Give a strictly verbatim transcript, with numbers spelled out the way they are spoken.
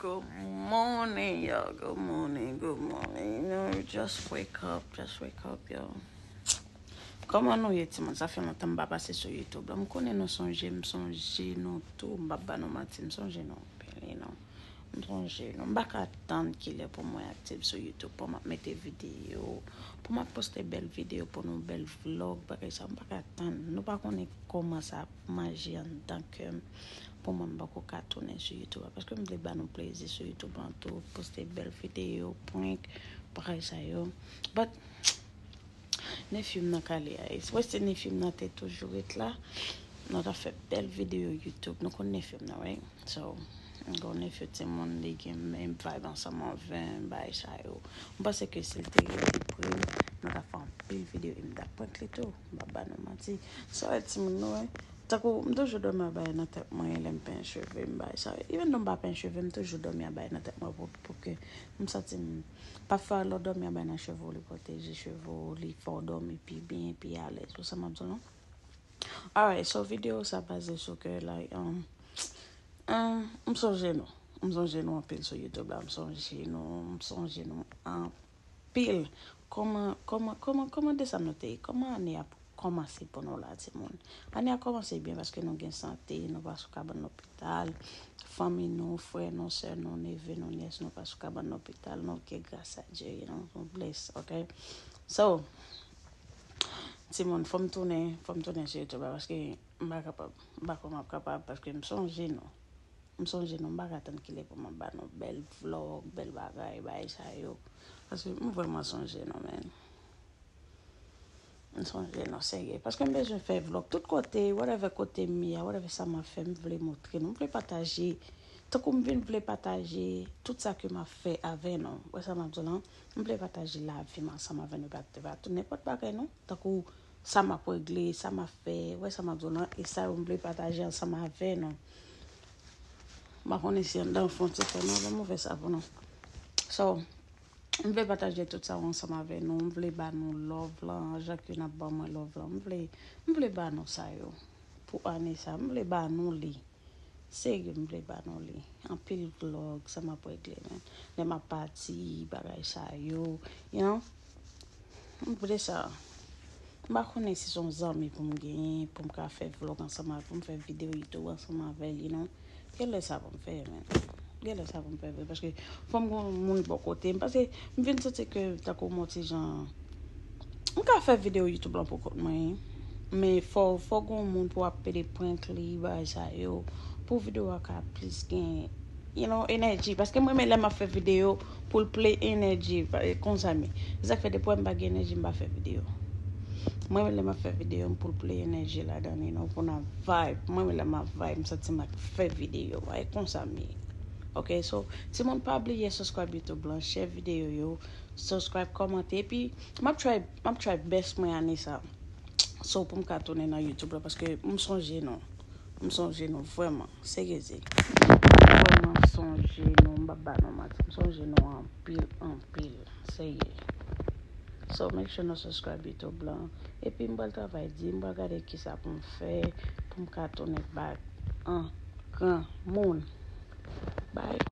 Good morning, y'all. Good morning, good morning. You know, just wake up, just wake up, y'all. Kòman nou ye, timoun? Sa fè lontan m pa pase sou YouTube la. M konnen nou sonje m, sonje nou tou. M p ap ba nou manti, m sonje nou anpil, you know. M sonje nou. M pa ka tann kilè pou mwen aktif sou YouTube, pou m ap mete videyo, pou m ap poste bèl videyo pou nou, bèl vlog, bagay sa. M pa ka tann. Nou pa konnen kòman sa ap manje anndan kè m. Pou mwen, m poko ka tounen sou YouTube la, paske m vle ba nou plezi sou YouTube la tou, poste bèl videyo, prank, bagay sa yo. But, nephew m nan kale a, wè si nephew m nan te toujou ret la, nou ta fè bèl videyo YouTube. Nou konn nephew m nan, right? So, m gon nephew timoun, li gen menm vibe ansanm avè m, bagay sa yo. M panse ke si l te ret li pre m, nou ta fè anpil videyo e m ta prank li tou. M pa ba nou manti. Sa wè timoun nou, wè. Tankou, m toujou dòmi a bagay nan tèt mwen, lè m penyen cheve m, bagay sa yo. Even though m pa penyen cheve, m toujou dòmi a bagay nan tèt mwen pou, pou ke m santi m. Pafwa, lè w dòmi a bagay nan cheve w, li pwoteje cheve w, li fè w dòmi pi byen, pi alèz. Ou sa m ap di w, non? Alright, so videyo sa baze sou ke, like, um, um, m sonje nou. M sonje nou anpil sou YouTube la, m sonje nou, m sonje nou anpil. Kòman, kòman, kòman, kòman desanm nou te ye? Kòman ane a kòmanse pou nou la, timoun? Ane a kòmanse byen paske nou gen sante, nou pa sou kabann lopital. Fanmi nou, frè nou, sè nou, neve nou, nyès nou pa sou kabann lopital. Nou oke, gras a Dye, you know, nou bless, ok? So, timoun, fò m tounen, fò m tounen sou YouTube la paske m pa kapab, m pa kwè m ap kapab paske m sonje nou. M sonje nou, m pa ka tann kilè pou m ap ba nou bèl vlog, bèl bagay, bagay sa yo. Paske m vrèman sonje nou, man. M sonje nou, serye. Paske m bezwen fè vlog tout kote, whatever kote m ye a, whatever sa m ap fè, m vle montre nou. M vle pataje. Tankou m vin vle pataje tout sa ke m ap fè avè nou. Wè sa m ap di w lan? M vle pataje lavi m ansanm avè nou, pa, pa tout nenpòt bagay non. Tankou sa m ap regle, sa m ap fè, wè sa m ap di w lan, e sa yo m vle pataje ansanm avè nou. M pa konnen si anndan fon ti fè non, ban m ouvè sa pou nou. So, m vle pataje tout sa yo ansanm avè nou, m vle ba nou love lan, jan ke n ap ban mwen love lan, m vle, m vle ba nou sa yo. Pou ane sa, m vle ba nou li. Serye, m vle ba nou li. Anpil vlog, sa m ap regle, men. Lè m ap pati, bagay sa yo, you know. M vle sa. M pa konnen si se yon zanmi pou m genyen, pou m ka fè vlog ansanm avè l, pou m fè videyo YouTube ansanm avè l, you know. Gen lè sa pou m fè, men. Gen lè sa pou m fè vre, paske fò m gon moun bò kote m, paske m vin santi ke tankou m yon ti jan M ka fè videyo YouTube lan pou kont mwen, men fò, fò gon moun pou ap pede prank li, bagay sa yo, pou videyo a ka plis gen, you know, enèji. Paske mwen renmen lè m ap fè videyo pou l play enèji, pa, konsa men. Se sa k fè depi w wè m pa gen enèji, m pa fè videyo. Mwen renmen lè m ap fè videyo m pou l play enèji ladan li, you know, pou n ap vibe. Mwen renmen lè m ap vibe, m santi m ap fè videyo. E konsa men. Ok, so, timoun pa bliye subscribe YouTube lan, share videyo yo, subscribe, kòmante, epi m ap try, m ap try best mwen ane sa. So, pou m ka tounen nan YouTube la, paske m sonje nou. M sonje nou vrèman, serye. M vrèman sonje nou, m p ap ba nou manti. M sonje nou anpil, anpil, serye. So, make sure nou subscribe YouTube lan. Epi m pral travay di, m pral gade kisa pou m fè, pou m ka tounen back an gran moun. Bye.